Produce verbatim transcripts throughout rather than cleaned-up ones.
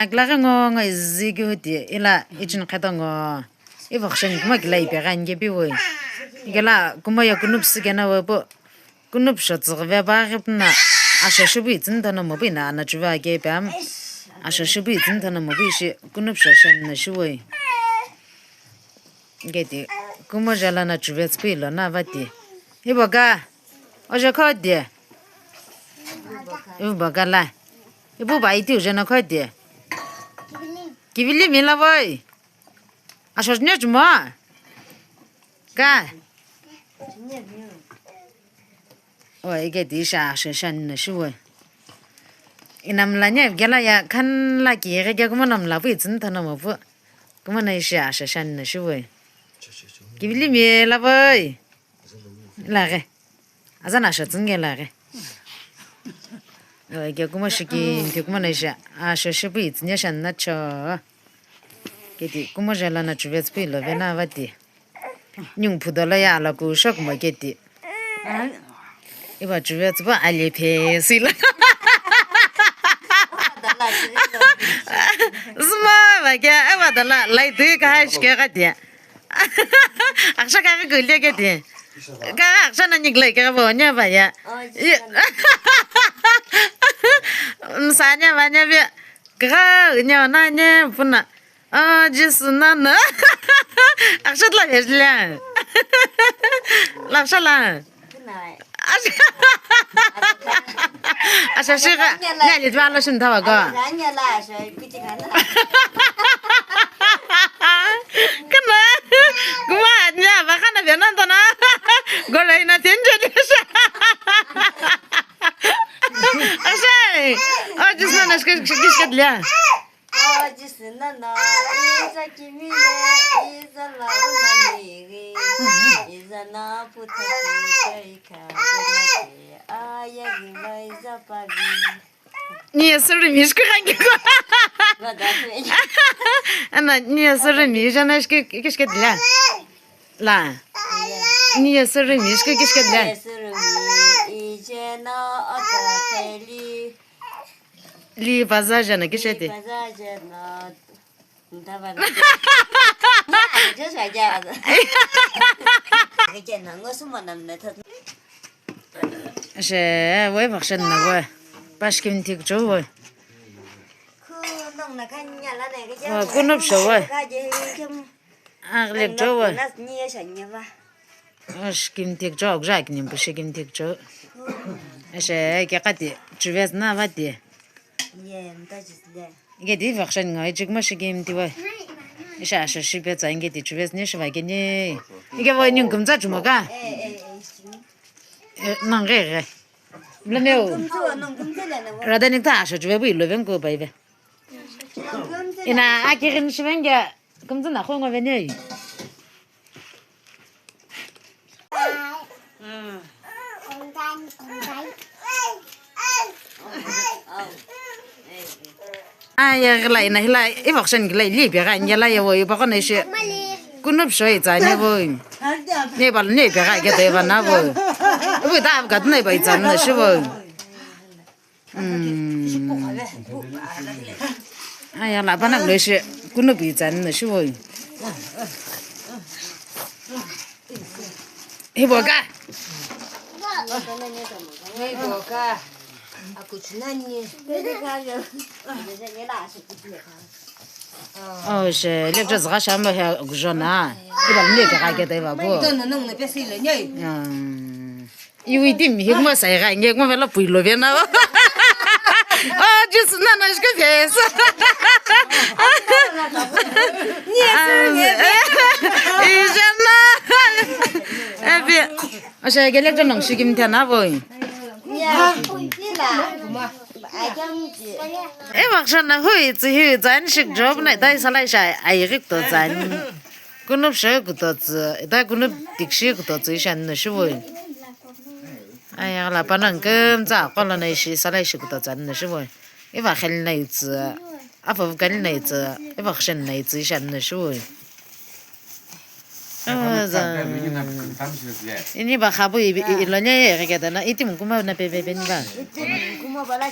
Akilaghi ngo ngo izi keu ti ila ichini khato ngo. Ivo xeni kuma kila ipe gha nge piwe. Kila kuma ya kunup sikena wepu. Kunup shotsu ghive ba ghipna. Asho shibu itsini tono mobu ina ana chuva ke pam. Asho shibu itsini tono mobu ishi kunup sho shen na shiwe. Ngeti, kumo jala na chuve tsüpui lo na vati. Ibo ka, oje kho di. Ibo ka la. Ibo ba iti uje na kho di. Kivili mi la voi. Asho ne chumo. Ka. Oi, ike di isha asho shani na shiwe. Ina mla nye gela ya khan la ki yege gya kuma na mla pu itsini tana mo pu. Kuma na isha asho shani na shiwe. Kivili mi la boy. La ge. Azan asho tsinge la ge. Oi, gya kuma shiki nti kuma na isha asho shipu itsini shani na cho. Keti kuma jala na chuve tsüpui lo ve na vati. Nyung phudo la ya la ku shok mo keti. Iba chuve tsüpui ali phe sila. Zuma ba kya, iba dala, lai tui ka shike ka dia. Aksha ka ka gule keti. Ka aksha na nyiglai ka bo nya ba ya. Msa nya ba nya bia. Ka nya na nya puna. Ah, Jisu nana. Akshat la vejle. Laksha la. Asha shiga. Nya le dwa la shin tawa go. Kana. Kuma nya ba kana bena tana. Gola ina tenje. Asha. Oh, Jisu nana shke shke shke le. Ajisü nana, iza kimiye, iza la unamighi, iza na puta puta ika, aya gila iza pavi. Niye sürü mi shkü hangi ko. Ana niye sürü mi jana shkü kishkü dila. La. Niye sürü mi shkü kishkü dila. Niye sürü mi, ije na aka teli. Li baza jana kishete. Li baza jana. Ndabana. Joshua ja. Kejena ngosumo namna thot. Ashe, wai bakshan na wai. Pashkim thik jo wai. Khunong na kanya la na kejena. Wa kunop sho wai. Aglek jo wai. Nas ni ya shanya ba. Osh, kim thik jo, okjak nim pushi kim thik jo. Ashe, ke kati, chuves na vati. Ye, mta jis le. Ike di vakshan ngai chik ma shi kim ti wai. Isha asha shi pe tsa inge ti chuves ni shi va ke ni. Ike wai nyung kum tsa chumo ka. Eh, eh, eh. Eh, nang ge ge. Bla meu. Nung kum tsa, nung kum tsa le na wai. Rada ni ta asha chuve bu ilo ven ko bai ve. Ina akirin shi ven ge. Kumtsa na khungo vene. Aya gila ina hila ivakshan gila ili bega ngela yevo iba kona ishi. Kunup shoi tsa nevo. Ne bal ne bega gete vana vo. Ubi da avgat ne ba itsa na shivo. Aya la bana lo shi kunup itsani na shiwo. Hibo ka. Hibo ka. Akuchinani. Oh, she, lecture zaka shamba he gujona. Iba le ka ka ta iba bo. Iwi tim hi kuma sai ga nge kuma vela pui lo vena. Oh, just na na shka fes. Ni jana. Abi. Asha gele to nong shikim thana boy. Ya. Ni la. Ai kam ji. E maksha na hui tsi hui zan shik job na dai salai shai ai rik to zan. Kunup shai kutotsü, ita kunup tikshi kutotsü ishan na shivoi. Aya la panang kümtsa kola na ishi sala ishi kutotsü na shivoi. Iva khel na itsi, afa vukal na itsi, iva khshen na itsi ishan na shivoi. Ini ba khabu ilonya ye kete na itim kuma na pe pe pe ni ba. Itim kuma bala.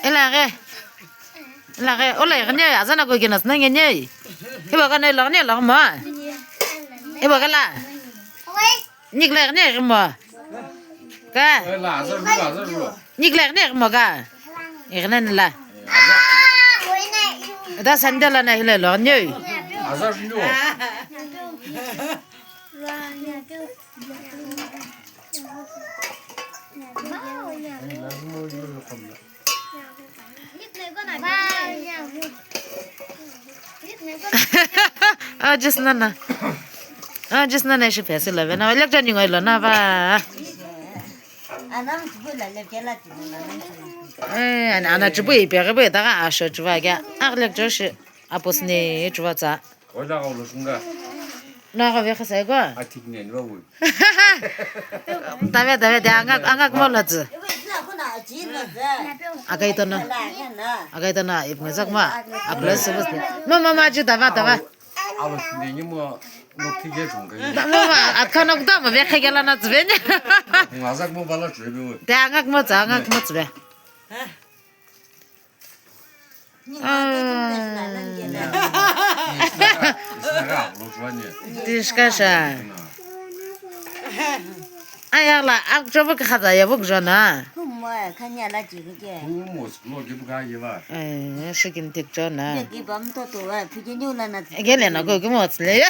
Ela ghe. Ela ghe. Ola ighini azana ko kina sna ngeni. Hiba kana ela gani ela mo. Hiba kala. Nikla ighini mo. Ka. Nikla ighini mo ka. Ighini la. Da sandala na hile lo ni. Azar nyo. Ah, just nana. Ah, just nana shi pesi la vena. Lecture ni ngai lo na ba. Eh, ana ana chibu ipe ga be daga asho chiva ga. Ah, lecture shi apos ni chiva tsa. Ola ga ulo shunga. Na ga ve khasai ko. A thik ne ni ba wi. Tabe tabe de angak angak mo la tsu. Akai tana. Akai tana ip ngazak ma. Akla sebes. Ma ma ma ji tava tava. Alo sinde ni mo no thik ye shunga. Mama akhana kuta mo ve khagela na tsu ve ni. Ngazak mo bala tsu be wi. De angak mo tsa angak mo tsu be. Tishkasha. Ayala, akjobo khaza yabo kjona. Eh, shikin tik jona. Gele na go gimotsle.